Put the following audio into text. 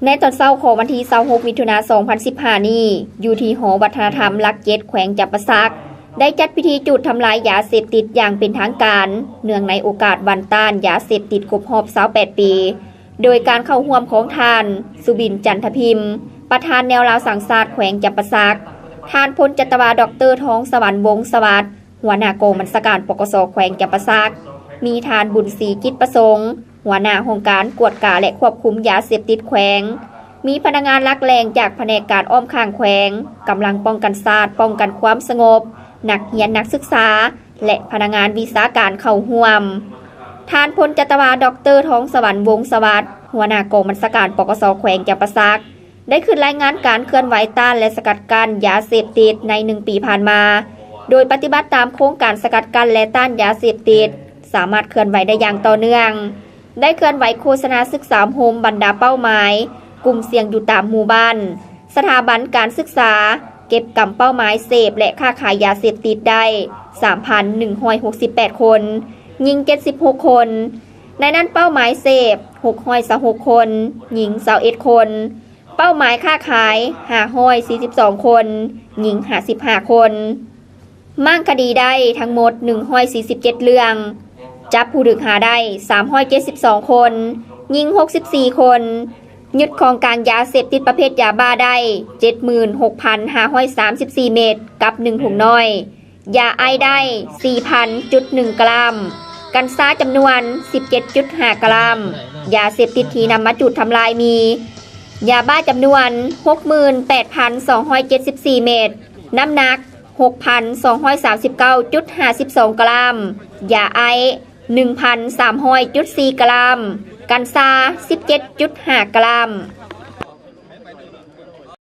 ໃນຕອນເຊົ້າຂອງວັນທີຊາວຫົກ ມິຖຸນາ ສອງພັນສິບຫ້ານີ້ ຢູ່ທີ່ຫໍວັດທະນະທຳຫຼັກເຈັດ ແຂວງຈຳປາສັກ ໄດ້ຈັດພິທີຈູດທຳລາຍຢາເສບຕິດຢ່າງເປັນທາງການ ເນື່ອງໃນໂອກາດວັນຕ້ານຢາເສບຕິດຄົບຮອບຊາວແປດປີ ໂດຍການເຂົ້າຮ່ວມຂອງທ່ານ ສຸບິນ ຈັນທະພິມ ປະທານແນວລາວສ້າງຊາດແຂວງຈຳປາສັກ, ທ່ານພົນຈັດຕະວາ ດອກເຕີ ທອງສະຫວັນ ວົງສະຫວັດ ຫົວໜ້າກອງບັນຊາການ ປກສ ແຂວງຈຳປາສັກ, ມີທ່ານ ບຸນສີ ຈິດປະສົງ ຫົວໜ້າຫ້ອງການກວດກາ ແລະ ຄວບຄຸມຢາເສບຕິດແຂວງ, ມີພະນັກງານຫຼັກແຫຼ່ງຈາກພະແນກການອ້ອມຂ້າງແຂວງ, ກຳລັງປ້ອງກັນຊາດ, ປ້ອງກັນຄວາມສະຫງົບ, ນັກຮຽນນັກສຶກສາ ແລະ ພະນັກງານວິຊາການເຂົ້າຮ່ວມ. ທ່ານພົນຈັດຕະວາ ດອກເຕີ ທອງສະຫວັນ ວົງສະຫວັດ ຫົວໜ້າກອງບັນຊາການ ປກສ ແຂວງຈຳປາສັກ ໄດ້ຂຶ້ນລາຍງານການເຄື່ອນໄຫວຕ້ານ ແລະ ສະກັດກັ້ນຢາເສບຕິດໃນໜຶ່ງປີຜ່ານມາ, ໂດຍປະຕິບັດຕາມໂຄງການສະກັດກັ້ນ ແລະ ຕ້ານຢາເສບຕິດ ສາມາດເຄື່ອນໄຫວໄດ້ຢ່າງຕໍ່ເນື່ອງ, ໄດ້ເຄື່ອນໄຫວໂຄສະນາສຶກສາອົບຮົມບັນດາເປົ້າໝາຍ ກຸ່ມສ່ຽງຢູ່ຕາມໝູ່ບ້ານ, ສະຖາບັນການສຶກສາ, ເກັບກຳເປົ້າໝາຍເສບ ແລະ ຄ້າຂາຍຢາເສບຕິດໄດ້ ສາມພັນໜຶ່ງຮ້ອຍຫົກສິບແປດຄົນ, ຍິງເຈັດສິບຫົກຄົນ, ໃນນັ້ນເປົ້າໝາຍເສບ ຫົກຮ້ອຍຊາວຫົກຄົນ, ຍິງຊາວເອັດຄົນ, ເປົ້າໝາຍຄ້າຂາຍ ຫ້າຮ້ອຍສີ່ສິບສອງຄົນ, ຍິງຫ້າສິບຫ້າຄົນ. ມ້າງຄະດີໄດ້ທັງໝົດໜຶ່ງຮ້ອຍສີ່ສິບເຈັດເລື່ອງ, ຈັບຜູ້ຖືກຫາໄດ້ສາມຮ້ອຍເຈັດສິບສອງຄົນ, ຍິງຫົກສິບສີ່ຄົນ, ຍຶດຂອງກາງຢາເສບຕິດປະເພດຢາບ້າໄດ້ເຈັດໝື່ນຫົກພັນຫ້າຮ້ອຍສາມສິບສີ່ເມັດກັບໜຶ່ງຖົງນ້ອຍ, ຢາໄອສ໌ໄດ້ສີ່ພັນຈຸດໜຶ່ງກຣາມ, ກັນຊາຈຳນວນສິບເຈັດຈຸດຫ້າກຣາມ, ຢາເສບຕິດທີ່ນຳມາຈູດທຳລາຍມີ ຢາບ້າຈຳນວນຫົກໝື່ນແປດພັນສອງຮ້ອຍເຈັດສິບສີ່ເມັດ, ນ້ຳໜັກຫົກພັນສອງຮ້ອຍສາມສິບເກົ້າຈຸດຫ້າສິບສອງກຣາມ, ຢາໄອສ໌ໜຶ່ງພັນສາມຮ້ອຍຈຸດສີ່ກຣາມ, ກັນຊາສິບເຈັດຈຸດຫ້າກຣາມ.